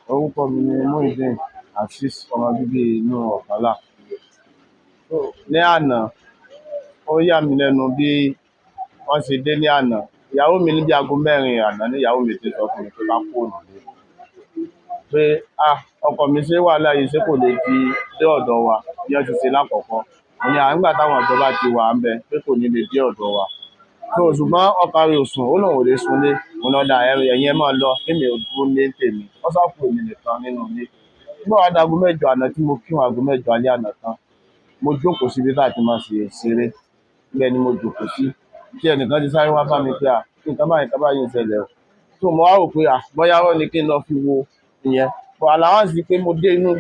Orúkọ mi ni Muideen Azeez, ọmọ bíbí inú Ọ̀kànlá. Ní àná, ó yà mí lẹ́nu bí wọ́n ṣe dé ní àná. Ìyàwó mi ní bí aago 4 àná ní ìyàwó mi ti sọ fún mi pé ká kúrò nílé. Pé, ọkọ mi, ṣé wàhálà yìí ṣé kò lè di dé ọ̀dọ̀ wa bí wọ́n ti ṣe lákọ̀ọ́kọ́. Mo ní nígbà táwọn ìjọba ti wà ń bẹ pé kò ní lè dé ọ̀dọ̀ wa. So ṣùgbọ́n ọkàn rẹ̀ ò sùn, ó lóun ò lè sunlé. Mo ní ọ̀dà ẹ̀yin ẹ máa lọ, kémi ò dúró nílé tèmi. Wọ́n sá kú èmi nìkan nínú ilé. Nígbà wá di aago 8 àná tí mo kírun aago 8 alẹ́ àná tán, mo jókòó síbi tá a ti máa ṣe ṣeré. Ibẹ̀ ni mo jókòó sí. Tí ẹnìkan ti sáré wá bá mi pé, nǹkan báyìí, nǹkan báyìí ń ṣẹlẹ̀ o. So mo wá rò pé, bóyá irọ́ ni kí n lọ fi wo ìyẹn. But allowance pé mo dé inú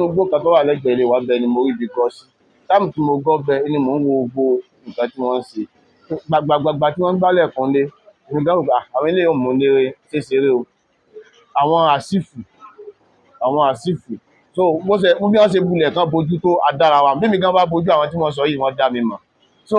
igbó kan tó wà lẹ́gbẹ̀ẹ́ ilé wa, bẹ́ẹ̀ ni mo rí ibi gọ́ sí. Táìmù tí mo gọ́ bẹ́ẹ̀ ni mò ń wo gbogbo nǹkan tí wọ́n ń ṣe. Gbàgbàgbàgbà tí wọ́n ń gbálẹ̀kùn lé, èmi gan rò pé, àwọn eléyìí ò mú ní ṣéṣeré o. Àwọn àsífù, àwọn àsífù. So bó ṣe, bí wọ́n ṣe bulẹ̀ kan bojú tó adára wa. Bí èmi gan bá bojú àwọn tí wọ́n sọ yìí, wọ́n dá mi mọ̀. So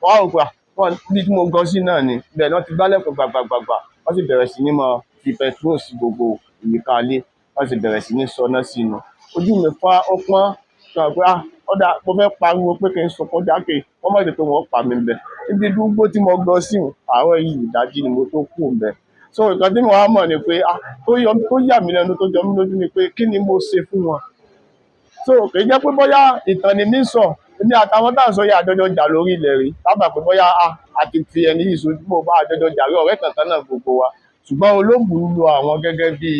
wọ́n á rò pé, wọ́n bí tí mo gọ́ sí náà ni. Bẹ́ẹ̀ ni wọ́n ti gbálẹ̀kùn gbàgbàgbàgbà. Wọ́n sì bẹ̀rẹ̀ sí ní máa fi petrol sí gbogbo ìyíká ilé. Wọ́n sì bẹ̀rẹ̀ sí ní sọná sínú. Ojú mi fá ó pọ́n. Sọ pé, ó dà, mo fẹ́ pariwo pé kí n sunkún jákè. Wọ́n mọ̀ pé wọ́n pa mí bẹ́ẹ̀. Ibi igbó tí mo gọ́ sí, àárọ̀ yìí ìdájí ni mo tó kúrò ńbẹ̀. So nǹkan tí mo wá mọ̀ ni pé, tó yọ, tó yà mí lẹ́nu, tó jọ mí lójú ni pé kí ni mo ṣe fún wọn. So kì í jẹ́ pé bóyá ìtàn ni mí sọ. Èmi àtàwọn tá à ń sọ yìí àjọjọ jà lórí ilẹ̀ rí. Lábàá pé bóyá, a ti fi ẹni yìí sójú mọ́ bá àjọjọ jà rí, ọ̀rẹ́ kankan náà gbogbo wa. Ṣùgbọ́n olóògùn ń lo àwọn gẹ́gẹ́ bí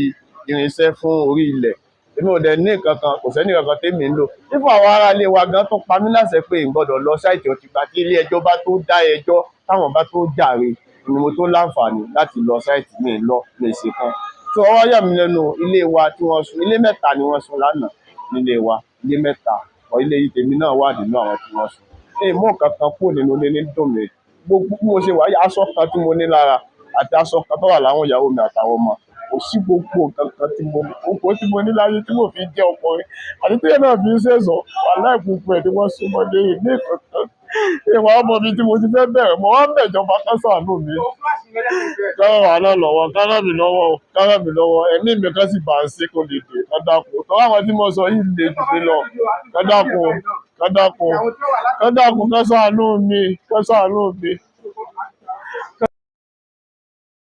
irinṣẹ́ fún orí ilẹ̀. Èmi ò dẹ̀ ní nǹkan kan, kò sẹ́ni kankan tèmi ń lò. Even àwọn ará ilé wa gan tó pa mí láṣẹ pé n gbọdọ̀ lọ site ó ti gbà tí ilé ẹjọ́ bá tó dá ẹjọ́, táwọn bá tó jàre, ni mo tó láǹfààní láti lọ site mi lọ lè ṣe kan. So ó wá yà mí lẹ́nu ilé wa tí wọ́n sun, ilé 3 ni wọ́n sun lánàá nílé wa, ilé 3. Ọ̀ ilé yìí tèmi náà wà nínú àwọn tí wọ́n sun. Èmi mú nǹkan kan kúrò nínú ilé ní dùn mí. Gbogbo bí mo ṣe wà yìí, aṣọ kan tí mo ní lára àti aṣọ kan tó wà láwọn ìyàwó mi àtàwọn ọmọ. Kò sí gbogbo nǹkan kan tí mo ní, gbogbo tí mo ní láyé tí mò fi jẹ́ ọkùnrin. Àti tí èmi náà fi ń ṣẹ̀sọ́, wàláì gbogbo ẹ̀ ni wọ́n sun mọ́lé ní nǹkan kan. Ìwà ọmọ mi tí mo ti fẹ́ bẹ̀rẹ̀, mo wá ń bẹ̀ ìjọba kán ṣàánú mi. Kán ràn wá náà lọ́wọ́, kán ràn mí lọ́wọ́ o, kán ràn mí lọ́wọ́. Ẹ̀mí mi kan sì bá ń ṣe kó lè dé, kán dákun. Torí àwọn tí mo sọ yìí le jù mí lọ. Kán dákun, kán dákun, kán dákun, kán ṣàánú mi, kán ṣàánú mi.